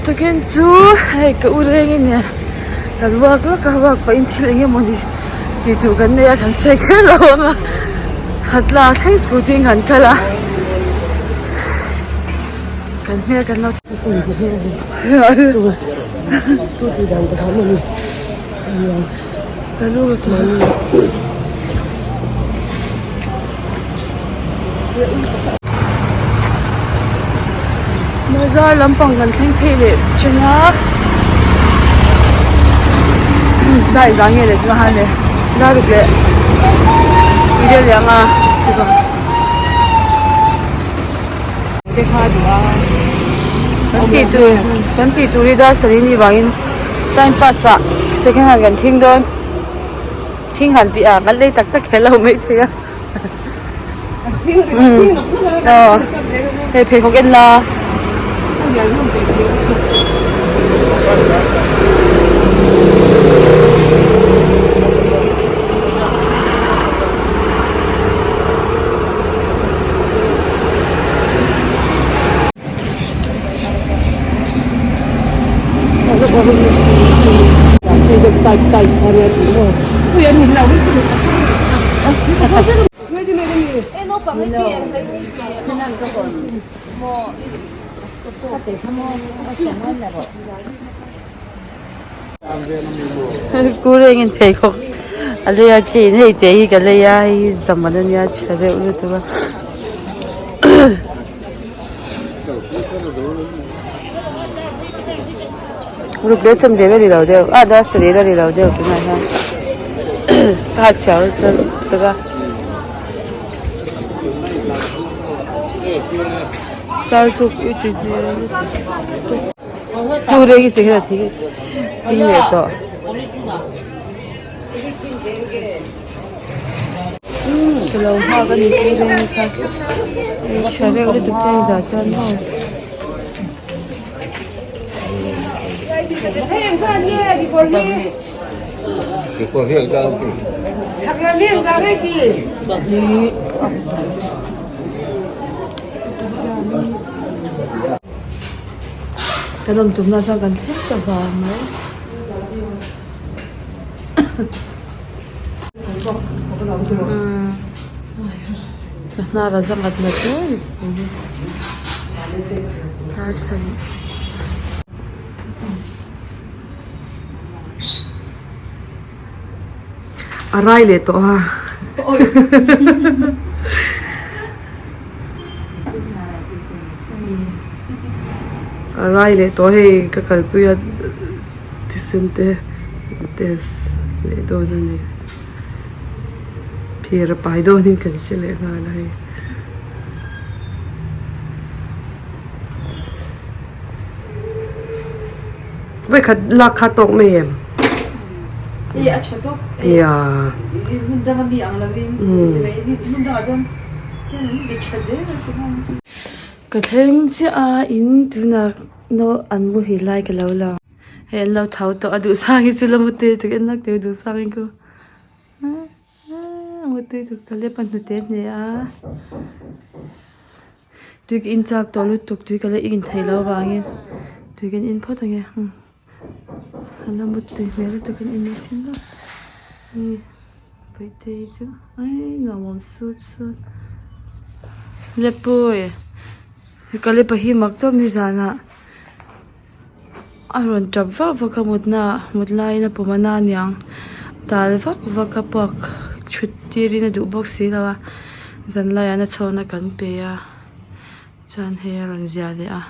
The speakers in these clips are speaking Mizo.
Tukin chu hei ka u reng in nia kan walk lawk a walk pahin thil eng emawni tih tur kan nei a kan sawi kher lo ang a khatla thleng scooty in kan kal a kan hmel kan lo ka lu ka Bazar lampang kan thleng phei leh then a dai zang nge leh tunah hian le dar ruk leh tih vel leh ang a kan tih tur kan tih tur hi dar sarih ni vangin time pass ah second hand kan thing dawn. Thing han tih ah kan lei tak tak kher lo mai thei a aw hei pheikhawk en la. Kurengin pheikhawk a lei a ke in hei te hi ka lei a hei hi zaman ania tha reuh lutuk a. Ruk leh chan ve la ni lo deuh a dar sarih la ni lo deuh tunah hian ka ha chhiar nasa lutuk a sar chu i ti hmel lutuk tu reng i second a thing thing leh tawh. Ka lo nghak a ni tih reng kha tha reuh lutuk chu engzah chuan maw. Kan awm tumna chuan kan thleng ta vang mai. Ka hnar a za ngat ngat hle a ni dar sarih. A rai leh tawh a. A rai leh tawh hei ka kalpui a. Thisen te test leh dawn a ni phir a pai dawn in kan hre leh nghal a hei vawikhat lak kha tawk mai em hei a tha tawp nia hmun danga mi ang lovin hmun dangah chuan tha zel ka thleng chiah a in tunah. No an muhil lai ka lo lang. Hei an lo tho tawh a duhsang hi chu la mutui tuk en lak teh duhsang in ku mutui tuk ta lep a hnute hne a tui ka in chak tawh lutuk tui ka la in theih loh avangin tui kan in phawt ange an la mutui hmel lutuk an in chin vak Paihte hi chu ai nuamawm sut sut lepui. Kalepa hi mak tawp nizanah a rawn tap vak vak a mutna ah mut laiin a pawm a na aniang tal vak vak a puak thut tirin a duh bawk si lo a zan laiah na chhawna kan pe a chuan hei a rawn ziah leh a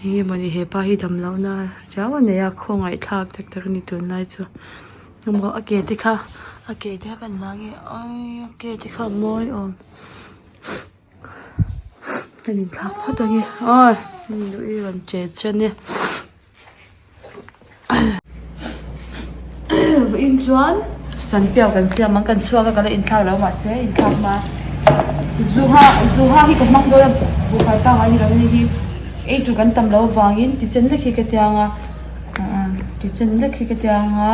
eng emawni hepa hi dam lohna riau a nei a khawngaihthlak tak tak a ni tunlai chu a ke te kha a ke te kha kan la nge a ke te kha a mawi awm. Kan inthlak phawt ang e aw duh i rawn che chen e vawiin chuan sanpiau kan siam ang kan chhuak a ka la inthlak lo mahse inthlak hma zuha zuha hi ka hmang dawn a buhfai pangngai ni lo a ni hi ei tur kan tam loh avangin tichen lek hi ka tiang a tichen lek hi ka tiang a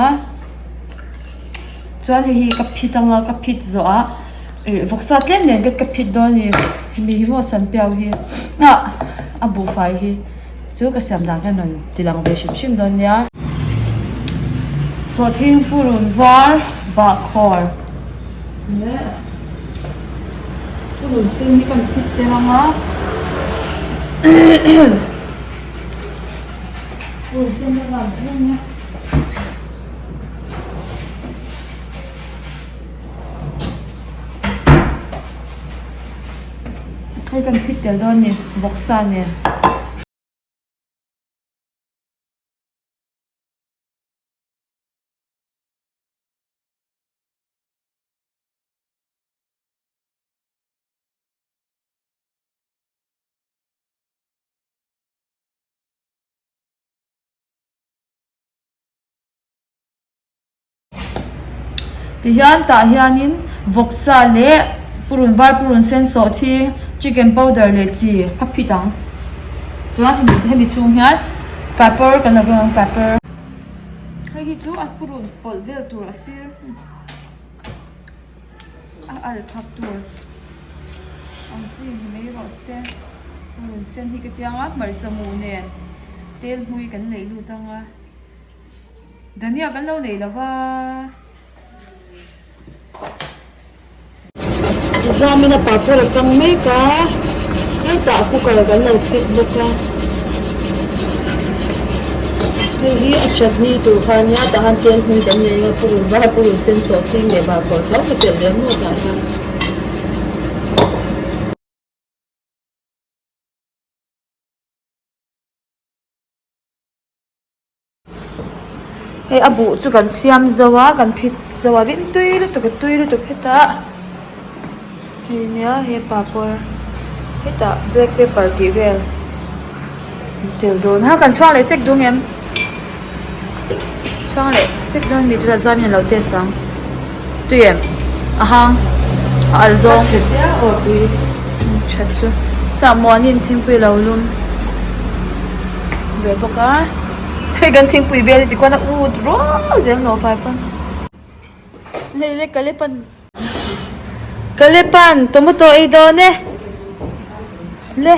chuan hei hi ka phit ang a ka phit zawh ah. Ih vawksa tlem nen ka phit dawn a ni hemi hi maw sanpiau hi ah a buhfai hi. Chu ka siam dan khan rawn ti lang ve hrim hrim dawn nia. Sawhthing purun var bahkhawr leh purun sen hi kan phit tel ang a. Purun sen hi a van tel ang a. Hei kan phit tel dawn a ni vawksa nen. Tihian tah hianin vawksa leh purun var purun sen sawhthing chicken powder leh chi ka phit ang chuan hemi hemi chhung hian pepper kan lo beng ang pepper hei hi chu a purun pawlh vel tur a sir a al thak tur ang chi ni mai rawh se purun sen hi ka tiang a hmarcha mu nen tel hmui kan leih lut ang a. Dhania kan lo nei lova. Zamin a papawr a tang mek a, hetah cooker kan lo fit bawk a. Hei hi a chutney tur kha ania, tah khan tel hmui kan nei anga purun var purun sen chhuah ching leh bahkhawr tho ka telh leh maw tah hian. Hei a buh chu kan siam zo a kan phit zo a rim tui lutuk a tui lutuk hetah hei nia he papawr hetah black pepper tih vel an tel dawn a kan chhuang leh sek dawn em chhuang leh sek dawn mi tunah zam in alo test ang tui em a hang a al zawng that chu tah muanin thingpui alo lum ve bawk a. Hei kan thingpui vel hi tikhuan a ut ruau zel nawh fai pawn. Hei le kale pan kale pan tomato ei dawn e le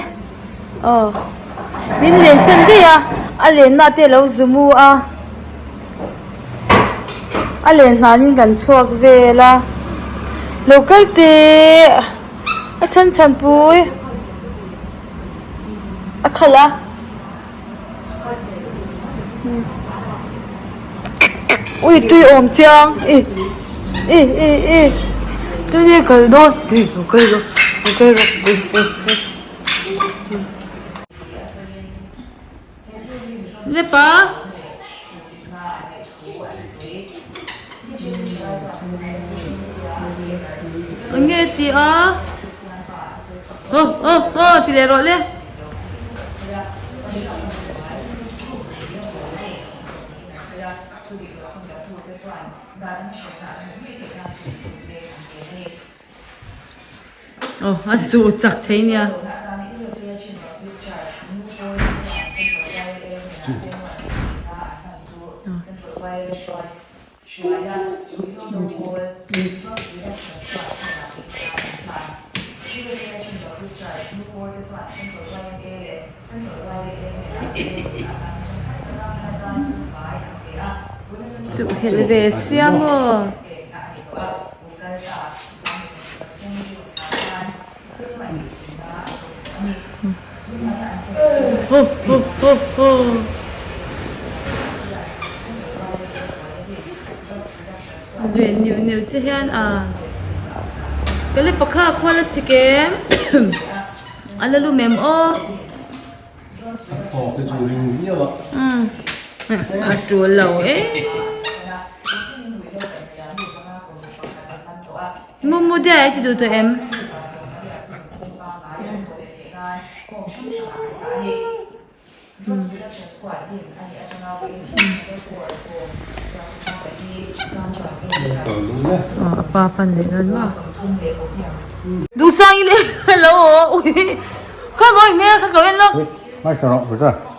aw min len san daih a a lenna te alo zu mu a a len hlanin kan chhuak vel a lo kal teh a chhan chhan pui a khalh a. Ui tui awm chiang i i i i tui hi kal dawn ui lo kal rawh lo kal rawh ui ui ui Lepa Enge tih a Aw aw aw ti leh rawh le. Aw a chuh chak thei nia. Chuh helh ve sia maw. Ho ho ho ho. Ve neuh neuh che hian a ka le pakha khual a sik em a la lum em aw. A tul lo em. Mumu diai a ti duh tawh em? A pa pan leh dawn maw? Duhsang i leh lo aw ui khawi mawi hmel kha ka en lawk.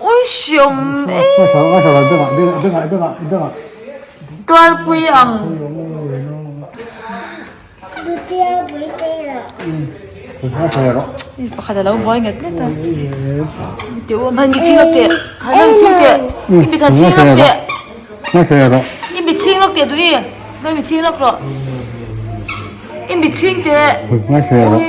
Ui hriawm em. Tuarpui ang. Pakhat a lo buai nget nget a. Ti u han mi ching lawk teh. Han mi ching teh. I mit han ching lawk teh. I mit ching lawk teh duh i. Hmai mi ching lawk rawh. I mit ching teh. Ui rawh.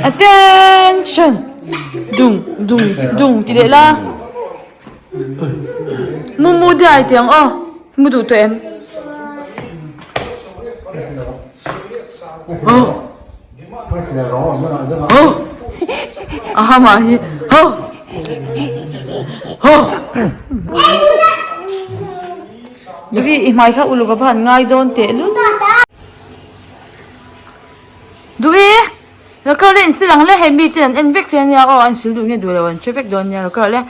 Attention! Dung dung dung ti leh la. Mu mu diai ti ang aw. Mu duh tawh em? Oh. Oh. Aha mah hi. Oh. Oh. Duhi i hmai kha uluk a va han ngai dawn teh lul. Duhi! Lo kal le insil ang le hei mite an en vek thei ania aw an sil duh nge duh lo an hre vek dawn nia lo kal le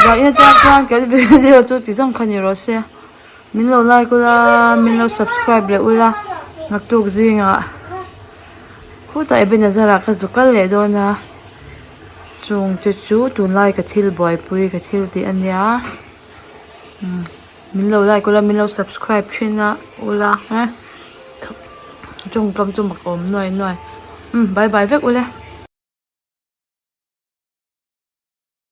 zah in atang chuan kan video chu ti zawng kha ni rawh se min lo like ula min lo subscribe leh ula naktuk zingah khutah Ebenezer ah ka zu kal leh dawn a chung te chu tunlai ka thil buaipui ka thil tih ania umm. Min lo like ula min lo subscribe thin a ula eh tawngkam chu mak awm nuai nuai umm bye bye vek ule.